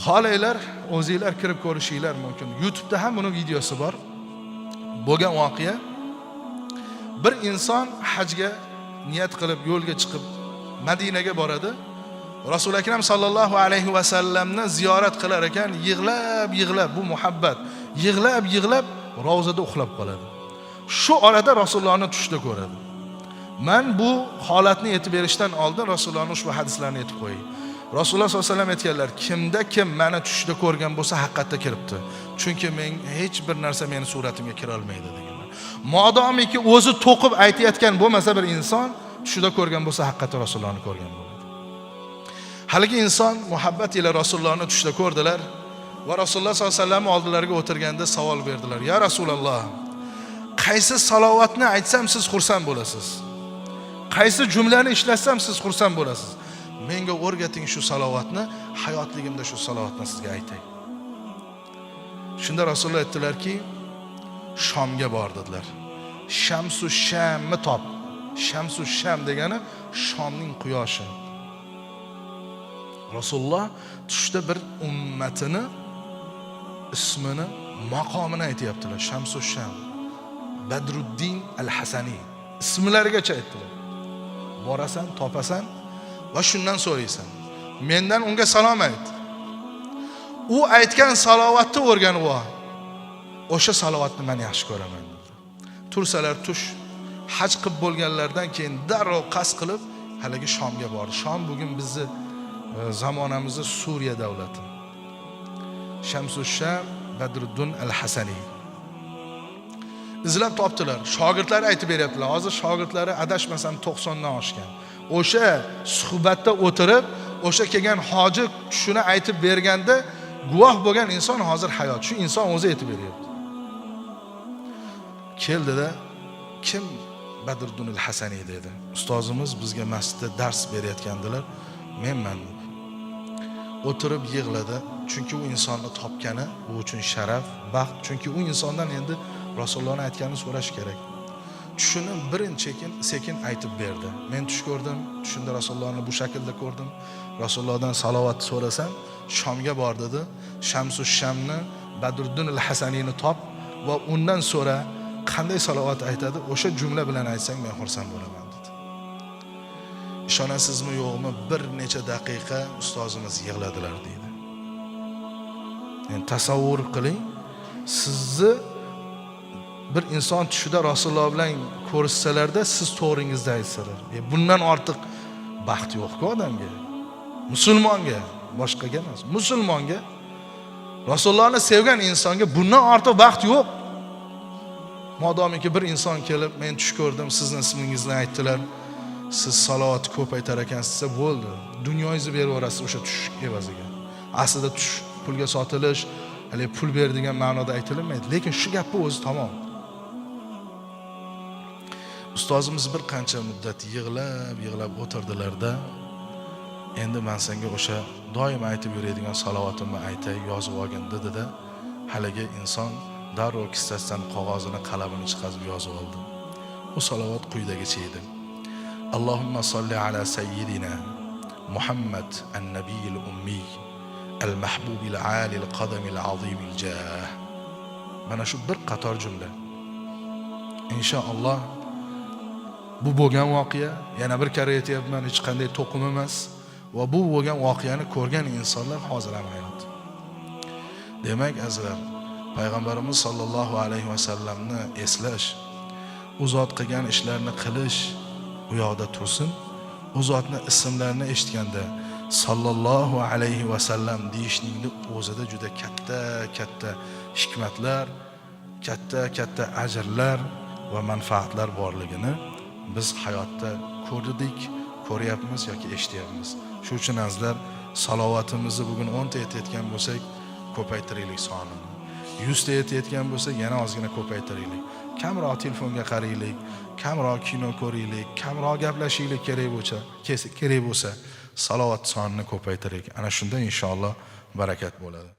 Xohlanglar, o'zinglar kirib ko'rishinglar mumkin. YouTube'da ham buni videosi bor. Bo'lgan voqea: bir inson hajga niyat qilib yo'lga chiqib Madinaga boradi. Rasuli Akram sallallohu alayhi vasallamni ziyorat qilar ekan, yig'lab yig'lab, bu muhabbat, yig'lab yig'lab ravzada uxlab qoladi. Shu orada Rasulullohni tushida ko'radi. Man bu holatni aytib berishdan oldin Rasulullohning ushbu hadislarini aytib qo'yay. Rasululloh sollallohu alayhi vasallam aytganlar: kimda kim meni tushida ko'rgan bo'lsa, haqiqatda kiribdi. Chunki men hech bir narsa meni suratimga kira olmaydi, deganlar. Modomiki o'zi to'qib aytayotgan bo'lmasa, bir inson tushida ko'rgan bo'lsa, haqiqatda Rasulullohni ko'rgan bo'ladi. Haligi inson muhabbat ila Rasulullohni tushida ko'rdilar va Rasululloh sollallohu alayhi vasallam oldilariga o'tirganda savol berdilar: "Ya Rasululloh, qaysi salovatni aytsam siz xursand bo'lasiz? Qaysi jumlani ishlatsam siz xursand bo'lasiz? Menga o'rgating shu salovatni, hayotligimda shu salovatni sizga aytay." Shunda Rasululloh aytdilarki, Shomga bor dedilar. Shamsu Shamni top. Shamsu Sham degani Shomning quyoshi. Rasululloh tushda bir ummatini ismini, maqomini aytyaptilar. Shamsu Sham, Badruddin al-Hasani ismlarigacha aytdilar. Borasan, topasan va shundan so'raysan. Mendan unga salom ayt. U aytgan salovatni o'rganib ol. O'sha salovatni men yaxshi ko'raman, dedi. Tursalar tush, haj qilib bo'lganlaridan keyin darrov qasd qilib haligi Shomga bordi. Shom bugun bizni zamonamizda Suriya davlati. Shamsu Sham Badruddin al-Hasani. Izlab topdilar. Shogirdlari aytib beryaptilar. Hozir shogirdlari adashmasam 90 dan oshgan. O'sha suhbatda o'tirib, o'sha kelgan hoji tushini aytib berganda guvoh bo'lgan inson hozir hayot. Shu inson o'zi aytib beryapti. Keldida, kim Badruddin al-Hasani dedi. Ustozimiz bizga masjidda dars berayotgandilar. Menman dedi. O'tirib yig'ladi. Chunki u insonni topgani u uchun sharaf, baxt. Chunki u insondan endi Rasulullohning aytganini so'rash kerak. Tushini birinchi sekin sekin aytib berdi. Men tush ko'rdim, tushimda Rasulullohni bu shaklda ko'rdim. Rasulullohdan salovat so'rasam, Shomga bor dedi. Shamsu Shamni, Badruddin al-Hasaniyni top va undan so'ra, qanday salovat aytadi, o'sha jumla bilan aytsang men xursand bo'laman, dedi. Ishonasizmi yo'qmi, bir necha daqiqa ustozimiz yig'ladilar deydi. Endi tasavvur qiling, sizni bir inson tushida Rasululloh bilan ko'rishsalarda, siz to'g'ringizda aytsalar. Bundan ortiq baxt yo'q-ku odamga. Musulmonga, boshqaga emas, musulmonga, Rasulullohni sevgan insonga bundan ortiq baxt yo'q. Modomiki bir inson kelib, men tush ko'rdim, sizni ismingizni aytdilar. Siz salovat ko'p aytar ekansiz desa bo'ldi. Dunyoyingizni berib yuborasiz o'sha tush evaziga. Aslida tush pulga sotilish, haligi pul ber degan ma'noda aytilmaydi, lekin shu gapni o'zi tamom. Ustozimiz bir qancha muddat yig'lab yig'lab o'tirdilarda, endi man senga o'sha doim aytib yuradigan salovatimni aytay, yozib olgin dedida, haligi inson darrov kissasidan qog'ozini, qalamini chiqarib yozib oldi. U salovat quyidagicha edi: Allohumma solli ala sayyidina Muhammad an-nabiyil ummiy al-mahbubil alil qadamil azimil jah. Mana shu bir qator jumla. Inshaalloh bu bo'lgan voqea, yana bir karra aytyapman, hech qanday to'qim emas va bu bo'lgan voqeani ko'rgan insonlar hozir ham hayot. Demak, azizlar, payg'ambarimiz sollallohu alayhi vasallamni eslash, u zot qilgan ishlarni qilish u yoqda tursin, u zotni ismlarini eshitganda sallallohu alayhi vasallam deyishningni o'zida juda katta katta hikmatlar, katta katta ajrlar va manfaatlar borligini biz hayotda ko'rdik, ko'ryapmiz yoki eshityapmiz. Shuning uchun, azizlar, salovatimizni bugun 10 ta aytayotgan bo'lsak, ko'paytiraylik sonini. 100 ta aytayotgan bo'lsak, yana ozgina ko'paytiraylik. Kamroq telefonga qaraylik, kamroq kino ko'raylik, kamroq gaplashaylik kerak bo'lsa, salovat sonini ko'paytiraylik. Ana shunda inshaalloh barakat bo'ladi.